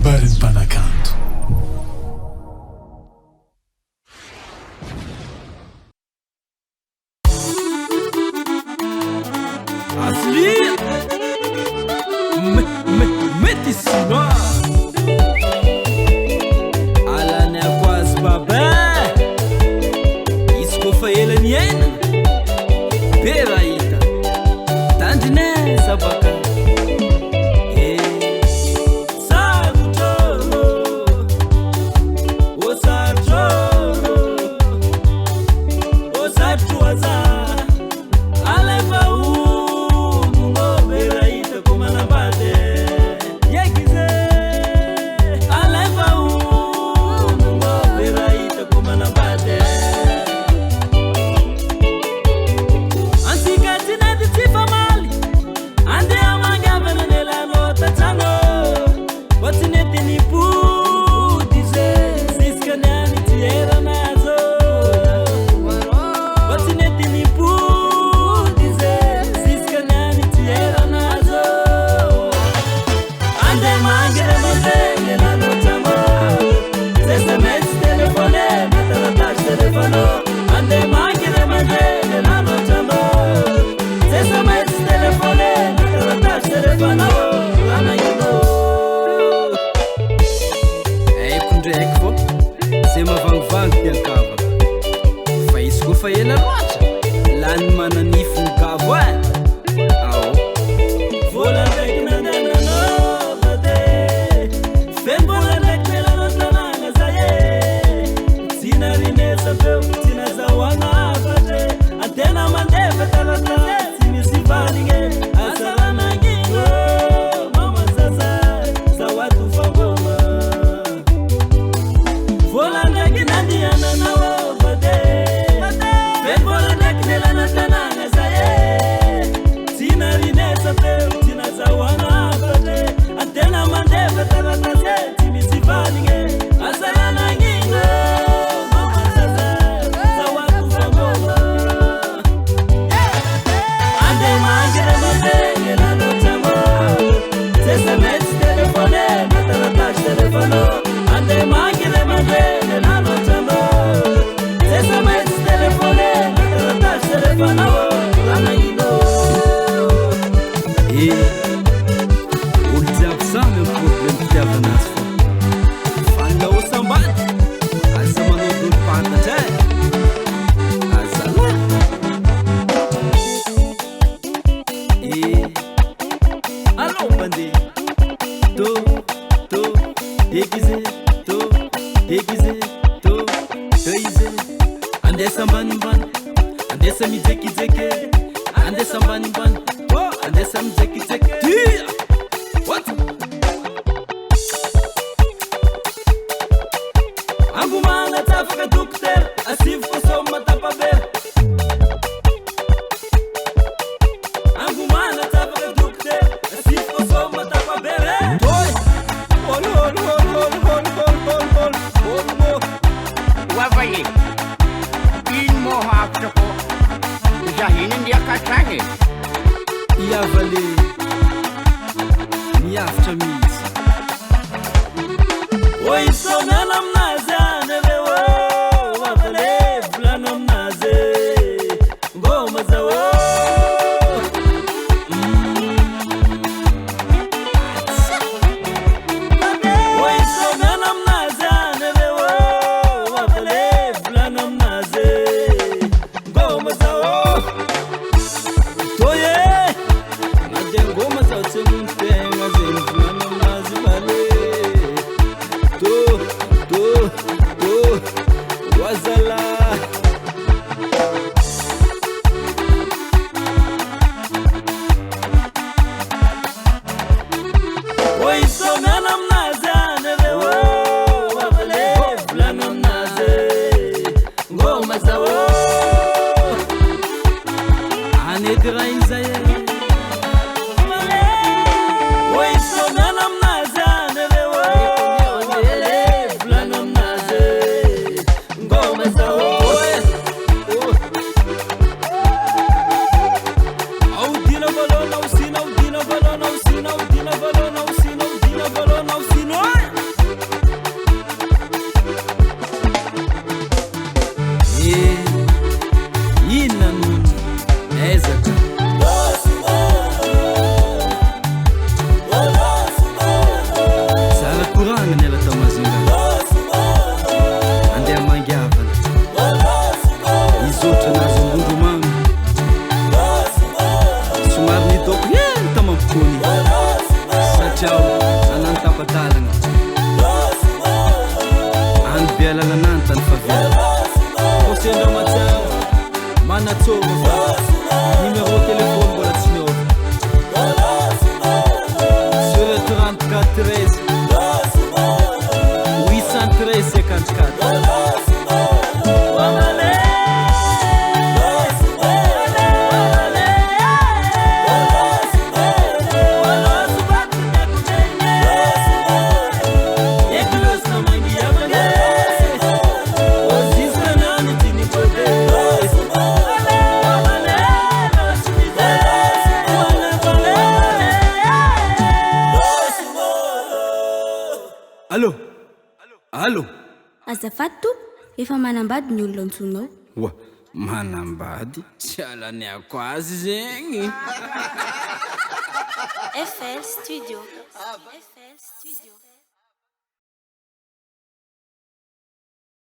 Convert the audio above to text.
Kabarin'ny mpanakanto. Asli Metisima Alany akoazy babe Izy koa fa ela niainana Be raha hita Tandrine sabaka Eh Sarotra Oh sarotra Oh sarotra aza Alefa umungo bera hitako manambady Yekize Alefa umungo bera hitako manambady Antsika tsy nety tsy famaly Andeha mangavana nelanao tatrano Fa tsy nety nipody izy Ziska niany tsy eranazo Fa tsy nety nipody izy Ziska niany tsy eranazo Andeha mangina mandeha elanao trano SMS telefone na taratasy telefono Andeha mangina mandeha elanao trano SMS telefone na taratasy telefono Ranahino Haiko ndraiky fô zay mavangivangy tian-kavaka Fa izy koa fa ela loatra lany mananify ny gavo e Ao Vola ndraiky nandehananao bade Feno vola ndraiky nelanao tanàna zay e Tsy narinesa-peo, tsy nazahoana hafatra e Antena mandefa taratasy tsy misy valigny e Asa raha nagnino mama zaza zaho ato fangoma Vola ndraiky nandehananao bade Feno vola ndraiky nelana tanàna zay e Tsy narinesa-peo, tsy nazahoana hafatra e Antena mandefa taratasy tsy misy valigny e Asa raha nagnino mama zaza zaho ato fangoma Andeha mangina mandeha elanao trano SMS telefone na taratasy telefono Andeha mangina mandeha elanao trano SMS telefone na taratasy telefono Ranahino Eh, olo jiaby samy amin'ny problème fitiavana azy fô Falina sambady aza manao dolo fantatra e Azala Eh, allô mandeha To, to, déguisé, to, déguisé, to, déguisé Andesa ambanimbany, andesa mijekijeke Andesa ambanimbany, oh, andesa mijekijeke Tia! What? Angomana tsafaka dokotera asivoko soma tapabera Angomana tsafaka dokotera asivoko soma tapabera Toy! Ol ol ol ol ol ol ol ol ol mo Wavaye, ino moa hafatra ko zahiny ndeha katragny Iavale miavotra mihitsy Oi sonana aminazy any reo avale volano aminazy ngoma zao Oi sonana aminazy any reo avale volano aminazy ngoma zao Toye na de ngoma zao tsy hamono tegna zay volano. Allô? Allô? Azafady tompoko, efa manambady ny olona antsoinao. Oa, manambady? Tsy alaniako azy zegny. FL Studio. FL Studio.